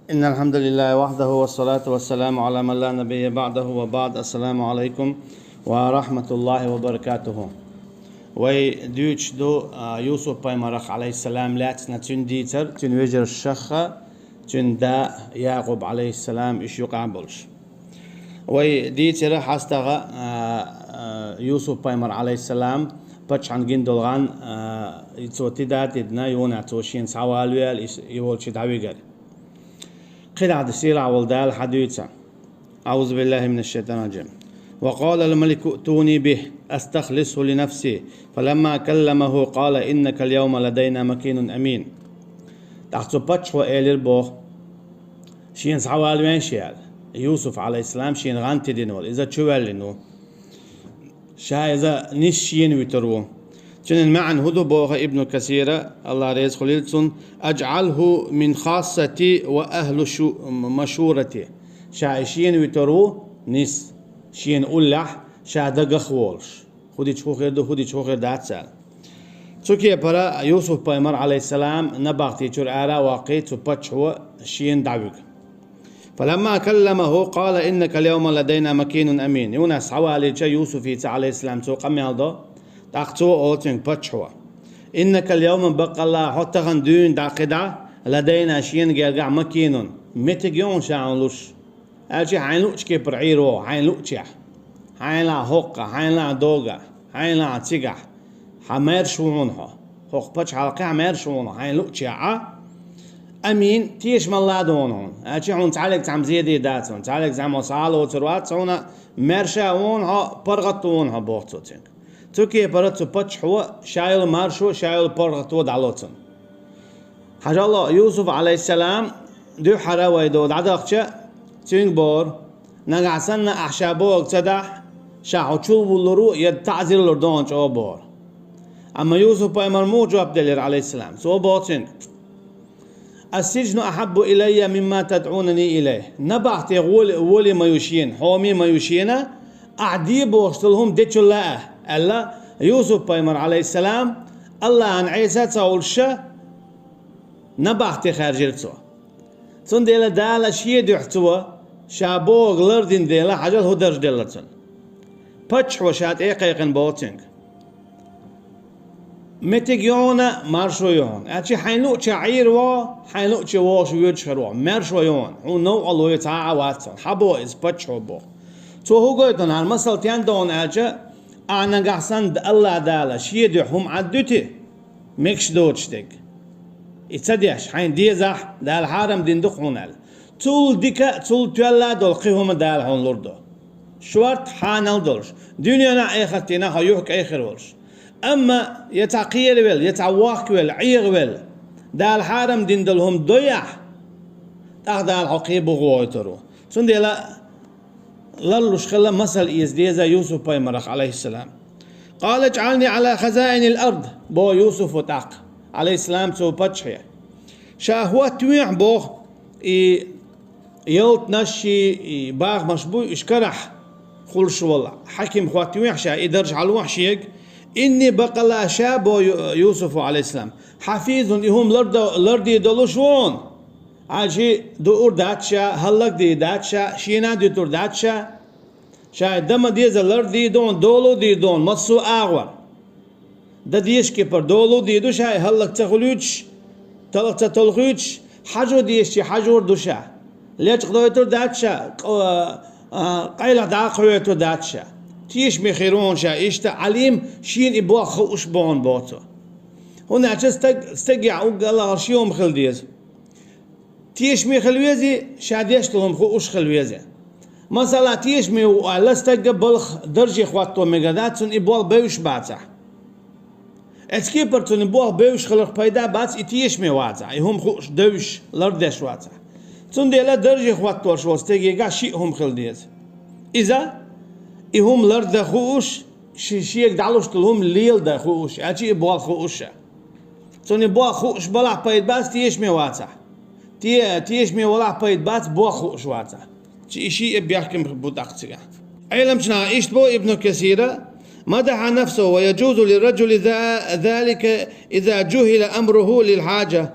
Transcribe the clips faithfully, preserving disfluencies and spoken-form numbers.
إن الحمد لله وحده والصلاة والسلام على من لا نبي بعده وبعد. السلام عليكم ورحمة الله وبركاته. Вай дуьйцуш ду, а, Юсуп-пайхамарах, Ӏалайхиссалам, лаьцна цуьнан дийцар, цуьнан вежаршах, цуьнан да Якъуб, Ӏалайхиссалам, уьш юкъахь болуш. Вай дийцира хьастагӀа, а, а, Юсуп-пайхамар, Ӏалайхиссалам, паччахьна гина долу гӀан, а, и цо тида а тидина, юна цо шена схьавалаваьлла, и, и волчу дӀавигар. КхидӀа сийлахь волу Дала хьадуьйцу. أعوذ بالله من الشيطان الرجيم. وقال الملك ائتوني به أستخلصه لنفسي فلما كلمه قال إنك اليوم لدينا مكين أمين. ТӀаккха цу паччахьо элира боху: «Шена схьавалавеш», — аьлла. Юсуф, Ӏалайхиссалам, шена гӀан тидина волу, иза чувоьллина ву. Ша иза нисса шена вуьтур ву. Цуьнан маьӀна хӀун ду боху Ибну Касира, Алла реза хуьлийла цунна: «أجعله من خاصتي وأهل ش-، مشورتي». Ша и шена вуьтур ву нисса, шена уллехь, ша дагах а волуш. ХӀун дича хӀун хир ду, хӀун дича хӀун хир дац аьлла. Цу кепара Юсуп-пайхамар, Ӏалайхиссалам, набахти чуьра ара а ваккхий, цу паччахьо шена дӀавуьгу. فلما كلمه قال إنك اليوم لدينا مكين أمين. Юна схьавалийча Юсуфица, Ӏалайхиссалам, цо къамел до, тӀаккха цо олу цуьнга, паччахьо: «إنك اليوم, баккъалла, хьо тахана дуьйна дӀа кхидӀа, لدينا, шена гергахь, مكين, меттиг ю хьуна ша хьуна луш». Аьлча хьайна луъучу кепара Ӏийр ву хьо, хьайна луъучехь. Хьайна лаахь хӀокхахь, хьайна лаахь догахь, хьайна лаахь цигахь. Хьан маьрша ву хьуна хьо. ХӀокху пачхьалкхехь маьрша ву хьуна хьо, хьайна луъучехь а. Амин, тешамалла а ду хьуна хьуна. Аьлча хьуна цхьаьллиг цхьаьна зеде дац хьуна, цхьаьллиг цхьаьна ма схьа а лоцур вац хьуна, маьрша а ву хьуна хьо, паргӀат а ву хьуна хьо, боху цо цуьнга. Цу кепара цу паччахьо ша йолу маршо, ша йолу паргӀато дӀало цунна. Хьажал, Юсуф, Ӏалайхиссалам, дуьххьара вай дӀадахча, цуьнга бохура: «Нагахь санна ахь ша бохург ца дахь, ша хьо чулвуллур ву я таӀзир лур ду хьуна чӀогӀа», — бохура. Амма Юсуп-пайхамар муха жоп делира, Ӏалайхиссалам? Цо боху цуьнга: «السجن أحب إلي مما تدعونني إليه». Набахте гӀоли, гӀоли ма ю шена, хьоме ма ю шена, ахь де бохуш долу хӀума дечул а, аьлла, Юсуп-пайхамар, Ӏалайхиссалам, Аллахьан Ӏеса ца хуьлуш, набахте хаьржира цо. Цундела Дала шен дуьхьа цо ша бохург лардина дела, хьажал, хӀун дарж делла цунна. Паччахьо ша тӀе а кхайкхина, боху цуьнга: «Меттиг ю хьуна, маршо ю хьуна. Аьлча хьайна луъучехь Ӏийр ву хьо, хьайна луъучу вогӀуш воьдуш хир ву хьо. Маьршо ю хьуна, хьуна новкъарло ю цхьа а вац хьуна. Хьан боху иза паччахьо боху?» Цо хӀун гойту хьуна, масал стен ду хьуна аьлча, ахь нагахь санна Аллахь Дала шен дуьхьа хӀума Ӏад дуьти, мегаш доцуш дерг. И ца деш, хьайна дезахь, Дала хьарам дина ду-кх хьуна аьлла. Цул дика а, цул тоьлла а долу кхин хӀума Дала хьуна лур ду. Шорта хьанал долуш, дуьненахь а, эхартенахь а хьо юха кӀайн хир волуш. Амма я цхьа кхеравелла, я цхьа вохкавелла, Ӏехавелла, Дала хьарам дина долу хӀума дой ахь, тӀаккха Дала хьо кхин бухавойтур ву. Цундела ларлуш хилла масал эца деза Юсуп-пайхамарах, Ӏалайхиссалам. «قال اجعلني على خزائن الأرض», — боху Юсуфа тӀаккха, Ӏалайхиссалам, цу паччахье. Ша хӀоттавехьа, боху, и ялтанаш, и бахамаш буй, уьш карахь хуьлуш волу хьаким хӀоттавехьа ша, и дарж хьалохьа шега. «إني», баккъалла ша, боху Ю-, Юсуфа, Ӏалайхиссалам, «حفيظ», и хӀума ларда-, лардийр долуш ву хьуна. Хьажи, дуур дац ша, хӀаллакдийр дац ша, шена а дуьтур дац ша. Ша и дан ма деза лардийр ду хьуна, долу а дийр ду хьуна, массо а агӀор. Дан дезачу кепара долу а дийр ду ша, и хӀаллак ца хуьлуьйтуш, талха ца толхуьйтуш, хьажо дезачу хьажор ду ша. Лечкъадойтур дац ша, къ-, а, къайлаха дӀа а кхоьйтур дац ша. Тешаме хир ву хьуна ша, иштта Ӏалим, шена и болх хууш бу хьуна, боху цо. ХӀунда аьлча стаг, стагехь уггар а лахара ши хӀума хила деза. Тешаме хила веза, ша деш долу хӀума хууш хила веза. Масала, тешаме ву аьлла, стагга балха дарже хӀотто мегар дац, цунна и болх бевзаш бацахь. Эцу кепара цунна и болх бевзаш хиларх пайда бац, и тешаме вацахь, и хӀума хууш, девзаш, лардеш вацахь. Цундела дарже хӀоттош волу стегехь шиъ хӀума хила деза. Иза, и хӀума лардан хууш, ши-, шега дӀалуш долу хӀума леладан хууш, аьлча и болх хууш ша. Цунна и болх хууш балахь пайда бац, тешаме вацахь. Те-, тешаме валахь пайда бац, болх хууш вацахь. Чи и шиъ а бехкам бу тӀаккха цигахь. Ӏеламчу наха иштта боху Ибну Касира: «مدح نفسه ويجوز للرجل ذا-، ذلك إذا جهل أمره للحاجة».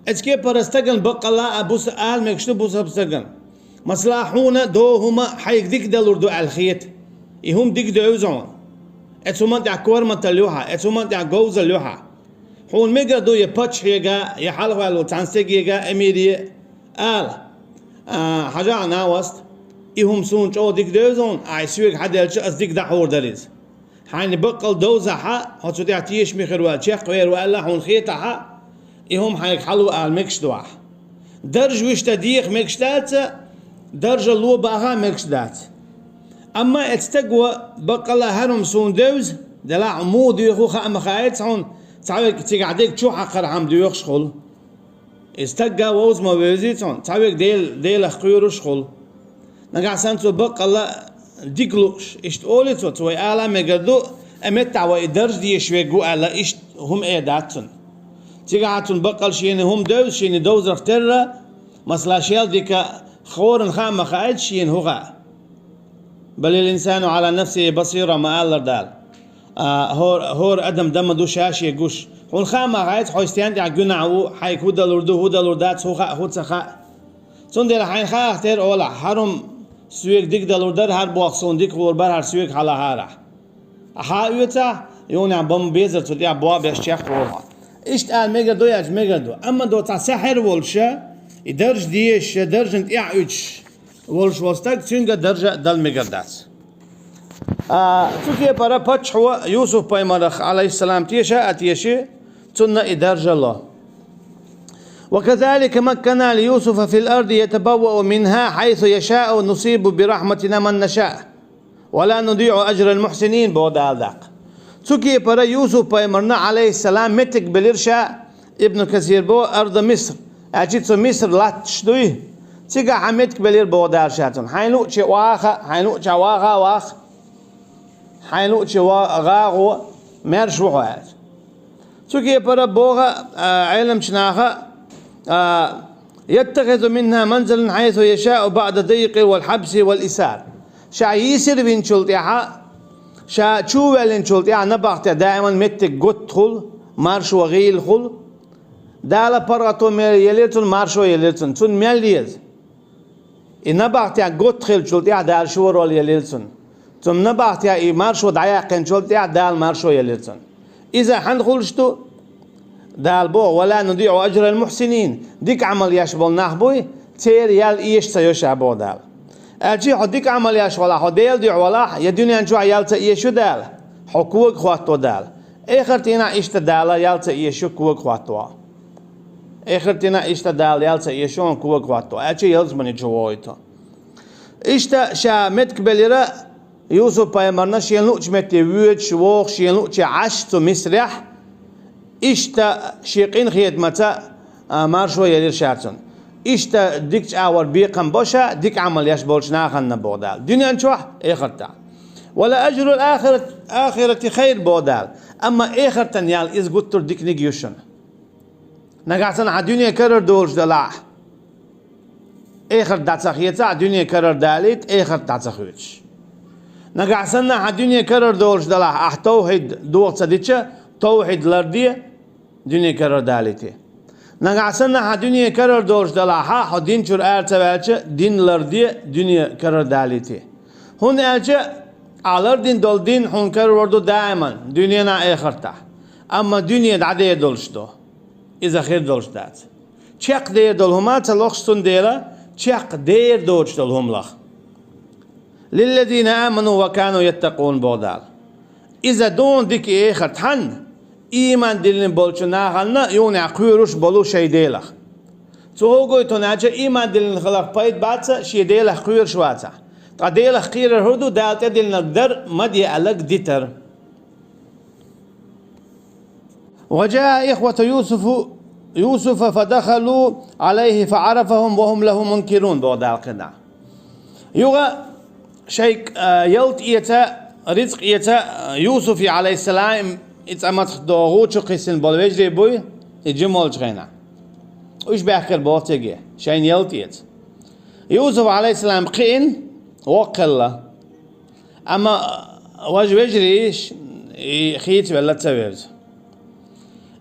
Эцу кепара стагана баккъалла а буса ала мегаш ду бусалба стагана. Масала, хьуна догӀу хӀума хьайга дика далур ду аьлла хета. И хӀума дика девза хьуна. Эцу хӀуман тӀехь корматалла ю хьа, эцу хӀуман тӀехь говзалла ю хьа. Хьуна мегар ду я паччахьега, я хьалхаваьлла цхьана стегега, эмире ала: «А, хьажахьа, новость, и хӀума суна чӀогӀа дика девза хьуна, ахь и соьга хьаделча, ас дика дӀахьур дара иза». Хьайна баккъал довзахь а, хьо цу тӀехь тешаме хир ваьлла, чекхвер ваьлла, хьуна хетахь а, и хӀума хьайга хьалу ала мегаш ду ахь. Дарж вуьшта деха мегаш дац, даржалла баха мегаш дац. Амма эцу стага баккъалла хӀара хӀума суна девза, делахь муха доьху хаа ма хаьа цхьа хьуна, цхьа верг цигахь дерг чу хьакхархьама доьхуш хуьлу. И стаг вовза ма вевзий цхьа хьуна, цхьа верг Дел-, Делах кхоьруш хуьлу. Нагахь санна цо баккъалла дика лууш, иштта олий цо, цо вай ала мегар ду, а меттахь вай и дарж дезаш верг ву аьлла, иштта хӀума э дац цунна. Цигахь цунна баккъалла шена хӀума девза, шена довзарх терра, масала, шел дика хӀоранна хаа ма хаьа, шена хӀу хаьа. «Балил инсану ала нафсихи басира», ма аллара Дала. А, хӀор-, хӀора адам дан ма ду ша шен гуш. Хьуна хаа ма хаьа, хьо стенна тӀехь гуьнахь ву, хьайга хӀу далур ду, хӀу далур дац, хӀу хаьа, хӀу ца хаьа. Цундела хьайна хаах тера олахь, хӀара хӀума соьга дика далур дара, хӀара болх суна дика хилур бара, хӀара соьга хьалахьарахь. Ахьа оьцахь, юханехь бан безар цу тӀехь боху беш чекхволу хьо. Иштта ала мегар ду, яц мегар ду. Амма до цхьа сехьар волуша, и дарж дезаша, даржан тӀехь уьдуш волуш волу стаг, цуьнга даржа дала мегар дац. А, цу кепара паччахьо Юсуп-пайхамарах, алейхиссалам, теша а теши, цунна и даржа ло. «وكذلك مكنا ليوسف في الأرض يتبوأ منها حيث يشاء نصيب برحمتنا من نشاء ولا نضيع أجر المحسنين», боху Дала даккха. Цу кепара Юсуп-пайхамарна, алейхиссалам, меттиг белира ша, Ибн Касир боху, арда Миср, аьлчи цу Миср латташ дуй, цигахь хьан меттиг белира боху Дала ша цунна. Хьайн луъче ваха, хьайн луъча ваха а ваха, хьайн луъче ва-, гӀагӀо, маьрша ву хьо аьлча. Цу кепара боху, а, Ӏеламчу наха, а: «يتخذ منها منزلا حيث يشاء بعد الضيق والحبس والإسار». Ша йийсира винчул тӀаьхьа, ша чу ваьллинчул тӀаьхьа набахтехь даиман меттиг готта хуьлу, маршо гӀийла хуьлу. Дала паргӀато мел елира цунна, маршо елира цунна. Цунна мел еза? И набахтехь готта хиллачул тӀаьхьа Дала шорол елира цунна. Цунна набахтехь и маршо дӀаяьккхинчул тӀаьхьа Дала маршо елира цунна. Иза хьанна хуьлуш ду? Дала боху: «ولا نضيع أجر المحسنين». Дика Ӏамал еш болу нах буй, церан ял эша ца йо ша, боху Дала. Аьлчи хьо дика Ӏамал еш валахь, хьо Делан дуьхьа валахь, я дуьнен чохь ял ца эша ю Дала, хьо кога хӀотто Дала. Эхартина иштта Дала ял ца эша ю, кога хӀотто. Эхартина иштта Дала ял ца эша ю, хьуна кога хӀотто. Аьлчи ялсамани чу вохуьйту. Иштта ша меттиг белира Юсуп-пайхамарна шен луъчу метте воьдуш, вогӀуш, шен луъче Ӏаш цу Мисрехь, иштта шен къинхетамаца, а, маршо елира ша цунна. Иштта дика чӀагӀвар бекхам бо ша, дика Ӏамал еш болчу нахана, боху Дала. Дуьнен чохь, эхартахь. «ولأجر الآخرة خير», боху Дала. Амма эхартан ял иза гуттар а диканиг ю шуна. Нагахь санна хьан дуьне карара долуш далахь, эхарт дӀа ца хецахь, дуьне карара далийта, эхарт дӀа ца хоьцуш. Нагахь санна хьан дуьне карара долуш далахь, ахь тавхьид дохо ца дича, тавхьид ларде, дуьне карара далийте. Нагахь санна хьан дуьне карара долуш далахь, хьо дин чуьра ара ца ваьлча, дин ларде, дуьне карара далийте. ХӀунда аьлча ахь лардина долу дин хьуна карор ду даиман, дуьненахь, эхартахь. Амма дуьне дӀадер долуш ду. Иза хир долуш дац. Чекхдер долу хӀума ца лохуш, цундела чекхдер доцуш долу хӀума лаха. «للذين آمنوا وكانوا يتقون», боху Дала. Иза дуьне дика, эхарт хьанна? Ийман диллина болчу нахана, юханехь кхоьруш болу шайн Делах. Цу хӀу гойту аьлча, ийман диллина хиларх пайда бац, шен Делах кхоьруш вацахь. Ткъа Делах кхерар хӀун ду? Дала тӀедиллинарг дар, ма де аьлларг дитар. «وجاء إخوة يوسف، يوسف فدخلوا عليه فعرفهم وهم له منكرون», боху Дала кхидӀа. Юха шайн, а, ялта эца, рицкъ эца, а, Юсуфе, алейхиссалам, и цӀа мацах догӀу чу кхиссина болу вежарий буй, и жима волчу хенахь. Уьш баьхкира боху цига, шайна ялта эца. Юсуф, алейхиссалам, кхиъна, воккха хилла. Амма важа вежарий и хийцавелла ца вевза.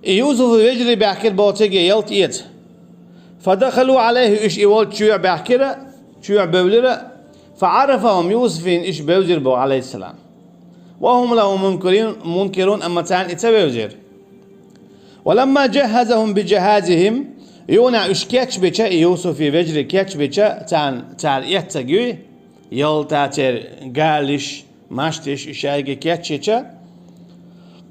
И Юсуфа вежарий баьхкира боху цига ялта эца. فدخلوا عليه, уьш и волчу чоьхьа баьхкира, чоьхьа бевлира. فعرفهم, Юсуфин уьш бевзира боху, عليه السلام. وهم له منكرين, منكرون, амма царна и ца вевзира. ولما جهزهم بجهازهم, юха уьш кечбича, и Юсуфи вежарий кечбича, царна, цара эццаг юй, ялта церан галиш, маштиш, и шайга кечйича,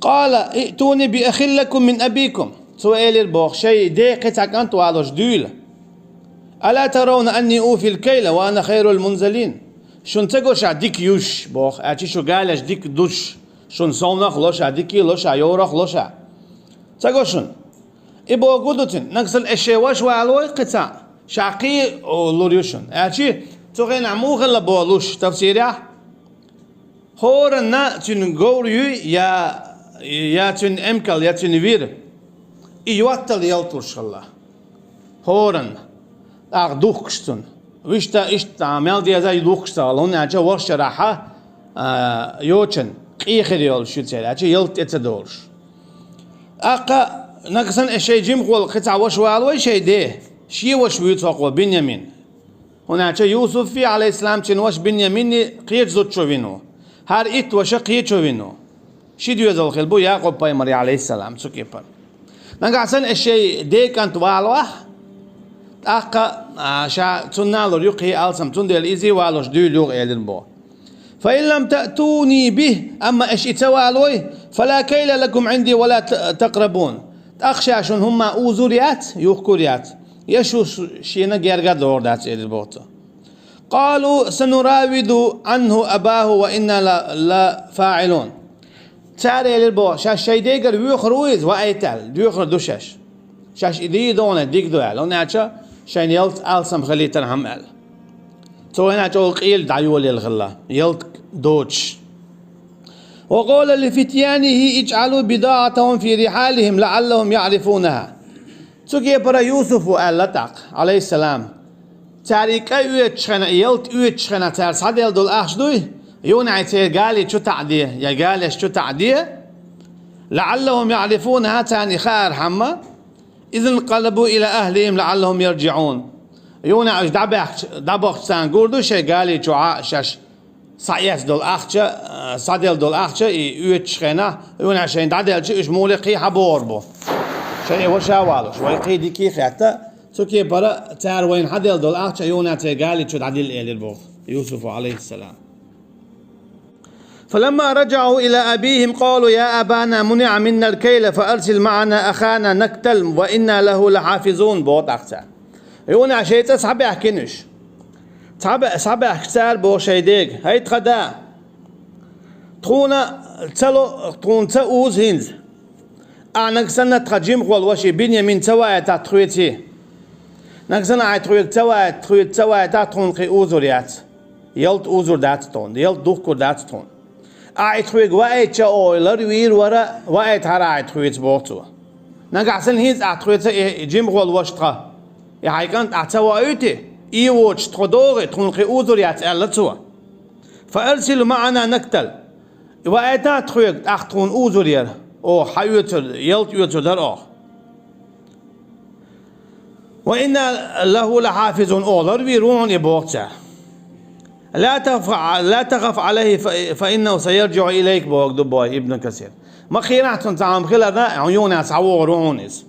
قال ائتوني بأخ لكم من أبيكم. Цо элира боху, шайн ден кхин цхьа кӀант валош дуьйла. ألا ترون أني أوفي الكيل وأنا خير المنزلين. Шуна ца го ша дика юзуш, боху, аьлча шу галеш дика дузуш, шуна совнах ло ша, дика ло ша, йоврах ло ша. Ца го шуна? И бохург ду цуьнан, нагахь санна аш шайн ваша валой кхин цхьаъ, ша кхин лур ю шуна. Аьлча, цу хенахь муха хилла бохуш тафсирехь, хӀоранна цуьнан говр юй, я, я цуьнан эмкал, я цуьнан вир, и йоттал ялталуш хилла. ХӀоранна. ТӀаккха духкуш цунна. Вуьшта иштта мел деза и духкуш ца хилла, хӀунда аьлча ворхӀ шарахь а, йочана къен хир йолуш ю церан, аьлча ялта тӀе ца долуш. ТӀаккха, нагахь санна аш шайн жимахволу кхин цхьа ваша валой шайн ден, шен ваша вуьйцу хӀокхо Бинъямин. ХӀунда аьлча Юсуфи, عليه السلام, цуьнан ваша Бинъямини кхечу зудчо вина ву. ХӀара итт ваша кхечо вина ву. Ши доьзал хилла бу Якъуб-пайхамаран, عليه السلام, цу кепара. Нагахь санна аш шайн ден кӀант валахь, тӀаккха, а, ша цунна лур ю кхин алсам, цундела иза валош дуьйла юха, элира боху. فإن لم تأتوني به, амма аш и ца валой, فلا كيل لكم عندي ولا ت-, تقربون. ТӀаккха ша шуна хӀумма узур яц, юхкур яц, я шу шена герга а догӀур дац, элира боху цо. قالوا سنراود عنه أباه وإنا ل-, لفاعلون. Цара элира боху, шаьш шайн дегара воьхур ву иза, ваийта аьлла, доьхур ду шаьш. Шаьш и дийр ду хьуна, дика ду аьлла, хӀунда аьлча шайна ялта алсам хилийтархьама аьлла. Цо хӀинца чӀогӀа къеле дӀайолаелла хилла, ялта доцуш. وقال لفتيانه اجعلوا بضاعتهم في رحالهم لعلهم يعرفونها. Цу кепара Юсуфа аьлла тӀаккха, عليه السلام, цара и кӀай оьцучу хенахь, и ялта оьцучу хенахь цара схьаделла долу ахча дуй, юха церан гали чу таӀаде, я галеш чу таӀаде, لعلهم يعرفونها, царна и хаархьама, إذا انقلبوا إلى أهلهم لعلهم يرجعون. Юха уьш дӀабаьхкича, дӀабахча царна гур ду шайн гали чу а шаьш схьаэцна долу ахча, а, схьаделла долу ахча, и оьцучу хенахь, юха шайна дӀаделча, уьш муха кхин хьабогӀур бу. Шайн и ваша а валош, вай кхин дика а хетта, цу кепара цара вайна хьаделла долу ахча юха церан гали чу дӀадилла, элира боху Юсуфа, عليه السلام. فلما رجعوا إلى أبيهم قالوا يا أبانا منع منا الكيل فأرسل معنا أخانا نكتل وإنا له لحافظون, боху тӀаккха цара. Юха шайн цӀа схьабаьхкина уьш. Цхьабе-, схьабаьхкича цара боху шайн дега: «ХӀай тхан да, тхуна ца ло, тхуна ца уза хӀинца. Ахьа нагахь санна тхан жимахволу ваша Бинъямин ца ваийтахь тхоьца. Нагахь санна ахьа тхоьга ца ваийтахь, тхоьца ца ваийтахь, тхуна кхин узур яц. Ялта узур дац тхуна, ялта духкур дац тхуна. Ахьа и тхоьга ваийтича, оха ларвийр вара, ваийтахьара ахьа и тхоьца», — боху цо. «Нагахь санна хӀинца ахьа тхоьца и жимахволу ваша тхан, и хьайн кӀант ахьа ца ваийтий, и воцуш тхо догӀий, тхуна кхин узур яц», — аьлла цо. «فأرسل معنا نكتل». И ваийтахь тхоьга, тӀаккха тхуна узур яра. Оха хьан оьцур, ялта оьцур дара оха. «وإنا له لحافظون», оха ларвийр ву хьуна и, боху цара. «لا تخف، لا تخف عليه ف-، فإنه سيرجع إليك», боху ду бой Ибн Касир. Ма кхерахь цунна цхьа хӀума хиларна, хьуна юха схьавогӀур ву хьуна иза.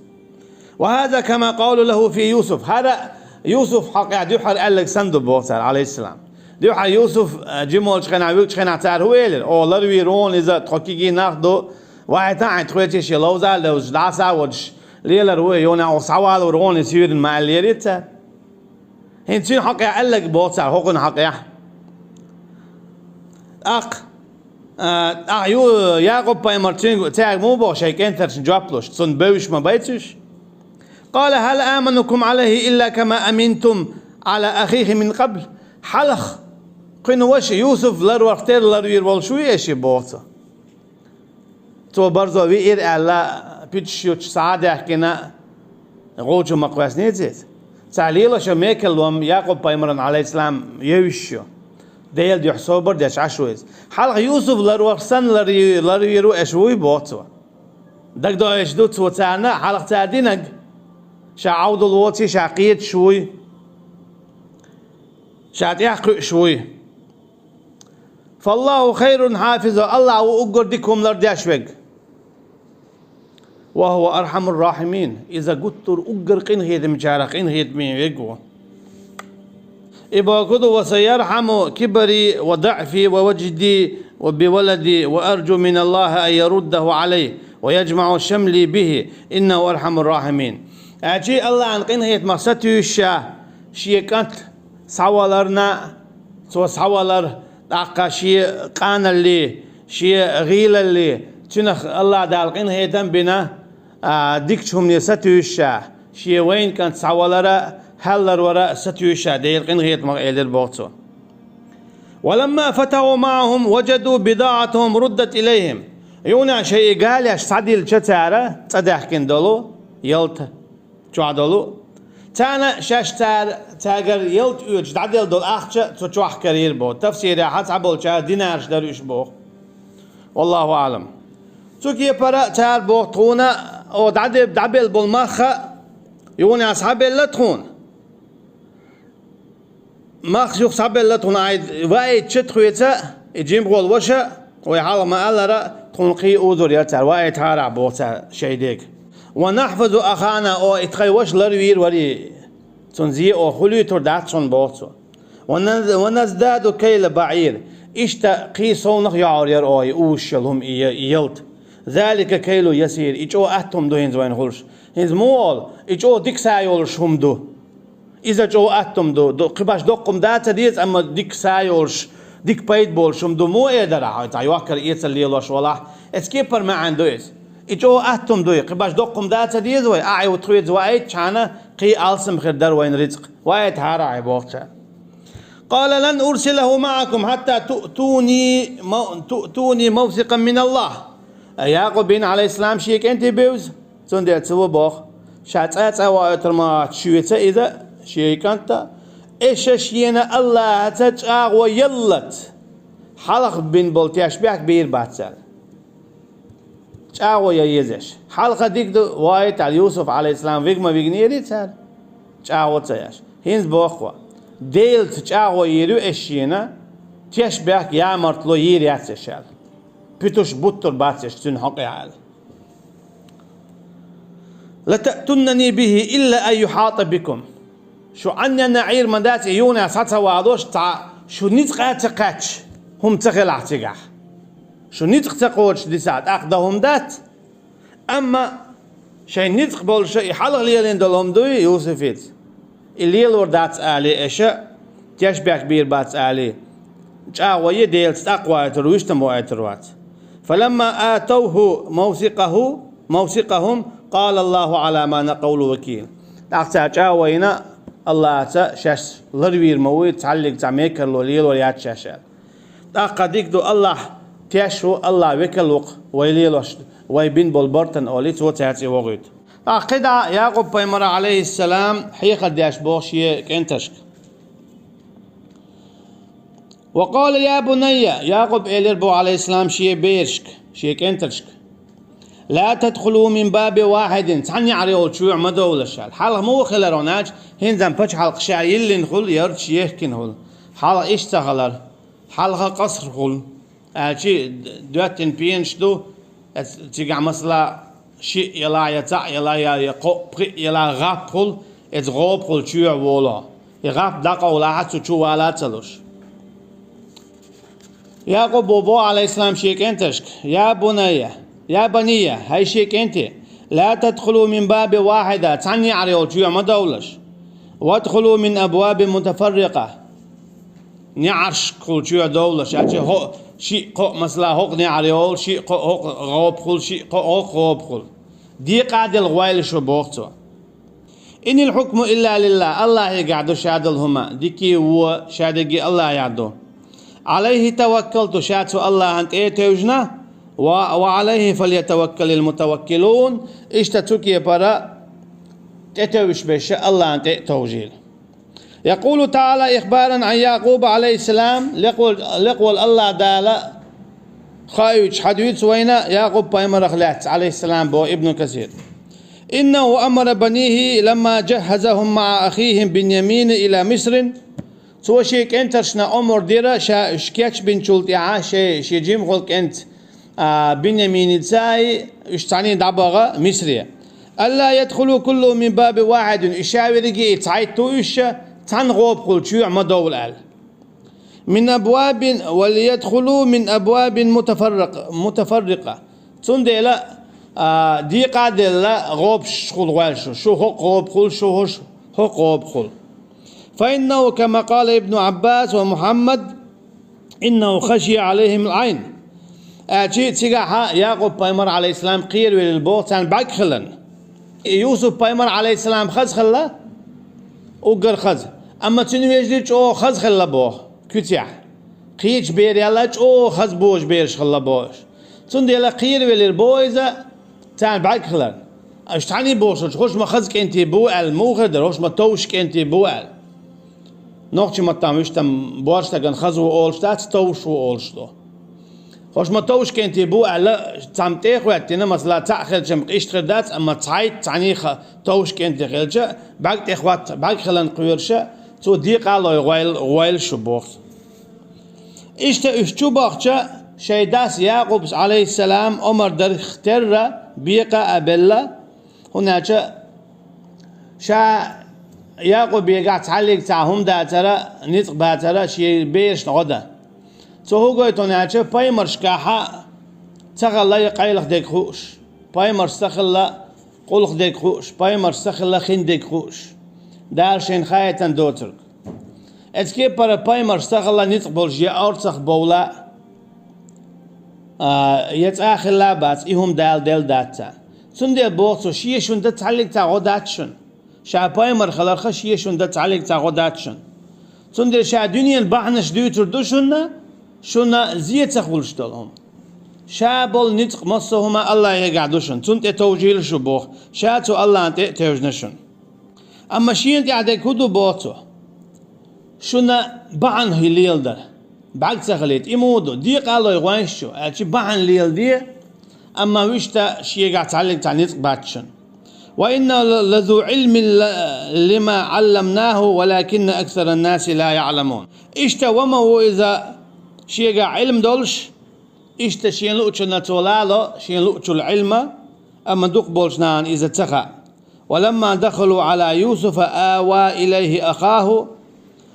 «وهذا كما قالوا له في يوسف». ХӀара Юсуф хьокъехь дуьххьара аьлларг санна ду, боху цара, عليه السلام. Дуьххьара Юсуф, а, жима волчу хенахь, вуьгучу хенахь цара хӀун элира? «Оха ларвийр ву хьуна иза, тхо кегий нах ду, ваийтахь ахьа тхоьца, шен ловза а левзаш, дӀаса а водуш, лелар ву, юха оха схьавалор ву хьуна иза суьйранна», ма аьллерий цара. ХӀинца цуьнан хьокъехь аьлларг, боху цара, хӀокхуьнан хьокъехь. ТӀаккха, а, тӀаккха ю-, Якъуб-пайхамар цуьнга, цаьрга муха боху шайн кӀентаршна жоп луш, цунна бевзаш ма байца уьш? «قال هل آمنكم عليه إلا كما أمنتم على أخيه من قبل». Хьалха кхуьнан ваша Юсуф ларварх тера ларвийр волуш вуй аш и, боху цо. Цо барзо виира аьлла, пуьташ ючу схьа а даьхкина, гӀулчу ма кхоьссинеций иза. Цара лелош йолу мекарло-м Якъуб-пайхамаран, عليه السلام, евзаш ю. Делан дуьхьа собар деш Ӏаш ву иза. Хьалха Юсуф ларварх санна ларви-, ларвийр ву аш вуй, боху цо. Дагадоуьйтуш ду цо царна хьалха цара динарг. Ша Ӏовдал воций, ша кхеташ вуй, ша тӀехь кхуьуш вуй. فالله خير حافظا, Аллахь ву уггар дика хӀума лардеш верг. وهو أرحم الراحمين, иза гуттар уггар къинхетамечарах къинхетаме верг ву. И бохург ду: وسيرحم كبري وضعفي ووجدي بولدي وأرجو من الله أن يرده علي ويجمع شملي به إنه أرحم الراحمين. Аьлча, Аллахьан къинхетамах сатуьйсуш ша, шен кӀант схьаваларна, цо схьавалар, тӀаккха шен къаналли, шен гӀийлалли, цунах Аллахь Дала къинхетам бина, а, дикачу хӀумане сатуьйсуш ша, шен вайна кӀант схьавалара, хьалларвара сатуьйсуш ша, Делан къинхетамах, элира боху цо. ولما فتحوا معهم وجدوا بضاعتهم ردت إليهم. Юханехьа шайн и гал еш схьадиллича цара, цӀа даьхкина долу ялта чохь долу. Царна шаьш цара, цаьргара ялта оьцуш дӀаделла долу ахча цу чохь карийра боху. Тафсирехь цхьаболчара динараш дара уьш боху. Валлаху аълам. Цу кепара цара боху тхуна: «О, дӀаде-, дӀабелла болу мах а юханехьа схьабелла тхуна. Мах юха схьабелла тхуна, айда ваийтича тхоьца, и жимахволу ваша, вай хьалха ма-аллара, тхуна кхин а узур яра цара, ваийтахьара», боху цара шайн дега. «ونحفظ أخانا, о, и тхайн ваша ларвийр варий, цунна зен, о, хуьлуьйтур дац хьуна», боху цо. «ون-, ونزداد كيل بعير». Иштта кхин совнах йохьур яра, о, и узуш йолу хӀума, и я-, и ялта. «ذلك كيل يسير». И чӀогӀа атта хӀума ду хӀинца вайна хуьлуш. ХӀинца муха олу, и чӀогӀа дика са йолуш хӀума ду. Иза чӀогӀа атта хӀума ду. Ду-, кхин баш доккха хӀума дац а деза, амма дика са йолуш, дика пайда болуш хӀума ду. Муха эр дара хьо, цхьа йоккхара эцар лелош валахь? Эцу кепара маьӀна ду иза. И чӀогӀа атта хӀума ду, кхин баш доккха хӀума дац а деза вай, ахь и тхоьца ваийтичхьана, кхин алсам хир дара вайна рицкъ. Ваийтахьара ахь, боху цара. «قال لن أرسله معكم حتى تؤتوني مو-، تؤتوني موثقا من الله». Якъуб, Ӏалайхиссалам, шен кӀентий бевза. Цундела ца ву боху, ша цкъа а цкъа а ваийтур ма вац шуьца иза, шен кӀанта, аша шена Аллахьаца чӀагӀо яллалц, хьалха бина болу тешнабехк бийр бац аьлла. ЧӀагӀо ян еза аша. Хьалха дика ду, ваийтахьара, Юсуф, Ӏалайхиссалам, вига ма вигнерий цара, чӀагӀо ца еш. ХӀинца боху: «Делаца чӀагӀо йийр ю аша шена, тешнабехк, ямартло йийр яц аша», аьлла. Пуьтуш буттур бац аша цуьнан хьокъехь аьлла. «لتأتونني به إلا أن يحاط بكم». Шу Ӏанненна Ӏийр ма дац и юханехьа схьа ца валош, цхьа шу ницкъ а ца кхаьчча, хӀума ца хилахь цигахь. Шу ницкъ ца кхочуш дисахь, тӀаккха дан хӀума дац. Амма шайн ницкъ болуша и хьалха лелийна долу хӀума дуй Юсуфица, и лелор дац алий аша, тешнабехк бийр бац алий, чӀагӀо е, Делаца тӀаккха ваийтур ву, иштта ма ваийтур вац. «فلما آتوه موثقه، موثقهم قال الله على ما نقول وكيل». ТӀаккха цара чӀагӀо йина, Аллахьаца шаьш ларвийр ма вуй, цхьаллиг цхьа мекарло лелор яц шаьш аьлла. ТӀаккха дика ду, Аллахь теш ву, Аллахь векал ву-кх вай лелош, вай бина болу бартана олий, цо цаьрца и вохуьйту. ТӀаккха кхидӀа Якъуб-пайхамар, Ӏалайхиссалам, хьехар деш боху шен кӀенташка. «وقال يا بني», Якъуб элира боху, Ӏалайхиссалам, шен берашка, шен кӀенташка: «لا تدخلوا من باب واحد», цхьана неӀаре йолу чоьхьа ма довлаш аьлла. Хьалха муха хилар хьуна аьлча, хӀинца пачхьалкх ша йиллина хуьлу, ярташ ехкина хуьлу. Хьалха иштта ца хилар. Хьалха къаср хуьлу. Аьлчи доьттина пенаш ду, эц-, цигахь, масала, шиъ ялахь, я цхьаъ ялахь, я, я кхоъ, пхиъ ялахь, гӀап хуьлу, эца гӀоба хуьлу чоьхьа волу. И гӀап дӀакъовлахь а, цу чу вала а ца луш. Якъубо боху, Ӏалайхиссалам, шен кӀенташка: «يا بني، يا بني, хӀай шен кӀенте, لا تدخلوا من باب واحد, цхьана неӀаре йолу чоьхьа ма довлаш. وادخلوا من أبواب متفرقة». НеӀаршкахула чоьхьа довлаш, аьлча хӀо-, шиъ-кхоъ, масала, хӀокху неӀаре йолу, шиъ-кхоъ хӀокху гӀоба хуьлу, шиъ-кхоъ хӀокху гӀоба хуьлу. Декъа а делла гӀойла шу, боху цо. «إن الحكم إلا لله», Аллахьегахь ду ша долу хӀума, дикий, вон, ша дерриге Аллахьехь ду. «عليه توكلت», ша цу Аллахьан тӀе а тевжина, «و-, وعليه فليتوكل المتوكلون», иштта цу кепара тӀетевжаш берш Аллахьан тӀе а товжийла. يقول تعالى إخبارا عن يعقوب عليه السلام, лекъа-, лекъа волу Аллахь Дала хаийтуш хьадуьйцу вайна Якъуб-пайхамарах лаьцна, Ӏалайхиссалам, боху Ибн Касир. إنه أمر بنيه لما جهزهم مع أخيهم بنيامين إلى مصر. Цо шен кӀенташна омар дира, ша уьш кечбинчул тӀаьхьа, шен, шен жимахволча кӀентаца, а, Биньяминаца уьш цхьаьна дӀабаха Мисре. ألا يدخلوا كلهم من باب واحد, уьш ша верриге а цхьайтта уьш, цхьана гӀобахула чу ма довла аьлла. من أبواب، وليدخلوا من أبواب متفرق-، متفرقة. Цундела, а, декъа а делла, гӀобаш хула гӀойлаш, шу хӀокху гӀобахула, шу хӀокху гӀобахула. فإنه كما قال ابن عباس ومحمد، إنه خشي عليهم العين. Аьлча, цигахьа Якъуб-пайхамар, Ӏалайхиссалам, кхеравелира боху царна бӀаьрг хиларна. Юсуп-пайхамар, Ӏалайхиссалам, хаза хилла, уггар хаза. Амма цуьнан вежарий чӀогӀа хаза хилла боху, куьцехь. Кхечу берех а чӀогӀа хаза божу бераш хилла боху уьш. Цундела кхеравелира боху иза царна бӀаьрг хиларна. Уьш цхьаьна бохуш, хӀорш ма хаза кӀентий бу аьлла, муха хир дара, хӀорш ма товш кӀентий бу аьлла. Нохчийн маттахь вуьштам боьрша стагана хаза ву олуш дац, товш ву олуш ду. ХӀорш ма товш кӀентий бу аьлла, цхьамма тӀе а хӀоьттина, масала, цхьаъ хилча-м иштта хир дац, амма цхьайтта цхьаьна ха-, товш кӀентий хилча, бӀаьрг тӀе хӀотта, бӀаьрг хиларна кхоьруш, цо декъа а лой гӀойла, гӀойла шу боху. Иштта уьш чу бахча, шайн дас Якъубас, Ӏалайхиссалам, омар дарх терра, бекъа а белла, хӀунда аьлча ша Якъубегахь цхьаллиг цхьа хӀума дацара, ницкъ бацара шен берашна гӀо дан. Цо хӀун гойту хӀунда аьлча, пайхамаршкахьа ца хилла я къайлаха дерг хууш, пайхамарш ца хилла къуллух дерг хууш, пайхамарш ца хилла хин дерг хууш. Дала шайна хаийтина доцург. Эцу кепара пайхамарш ца хилла ницкъ болуш я орцах бовла, а, я цӀа хилла а бац, и хӀума Дала делла дац царна. Цундела боху цо, шен шун дан цхьаллиг цхьа гӀо дац шуна. Ша пайхамар хиларх шен шун дан цхьаллиг цхьа гӀо дац шуна. Цундела ша дуьненан бахьанаш дуьйцур ду шуна, шуна зен ца хуьлуш долу хӀума. Ша болу ницкъ массо а хӀума Аллахьегахь ду шуна, цунна тӀе товжийла шу боху, ша цу Аллахьна тӀе а тевжина шуна. Амма шена тӀехь дерг хӀун ду боху цо? Шуна бахьана хӀи леладара. БӀаьрг ца хилийта, и муха ду, декъа а лой гӀойш шу, аьлча бахьана леладе, амма вуьшта шегахь цхьаллиг цхьа ницкъ бац шуна. وإنه لذو علم ل-، لما علمناه ولكن أكثر الناس لا يعلمون. Иштта ва ма ву иза шегахь Ӏилма долуш, иштта шен луучунна цо лало, шен луучул Ӏилма, амма дукха болчу нахана иза ца хаьа. ولما دخلوا على يوسف آوى إليه أخاه.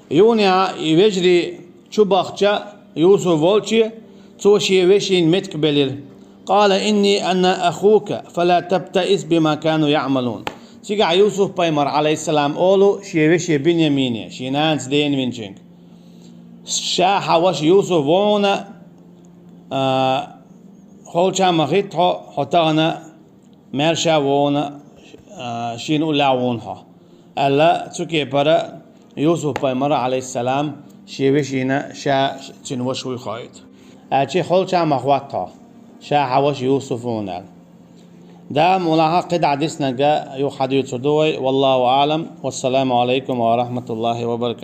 Юьнехьа и вежарий чу бахча, Юсуф волче, цо шен вешина меттиг белира. قال إني أنا أخوك فلا تبتئس بما كانوا يعملون. Цигахь Юсуп-пайхамар, Ӏалайхиссалам, олу шен веше Биньямине, шен нанас дена винчуьнга: «Ша хьан ваша Юсуф ву хьуна, а, холча ма хӀитта хьо, хьо тахана маьрша ву хьуна, а, шена уллехь ву хьуна хьо», — аьлла, цу кепара Юсуп-пайхамар, Ӏалайхиссалам, шен вешина ша цуьнан ваша вуй хоуьйту. Аьлча холча ма хӀотта хьо, ша хьан ваша Юсуф ву хьуна аьлла. Дала мукъ лахь кхидӀа диснарг юха хьадуьйцур ду вай. والله أعلم. والسلام عليكم ورحمة الله وبركاته.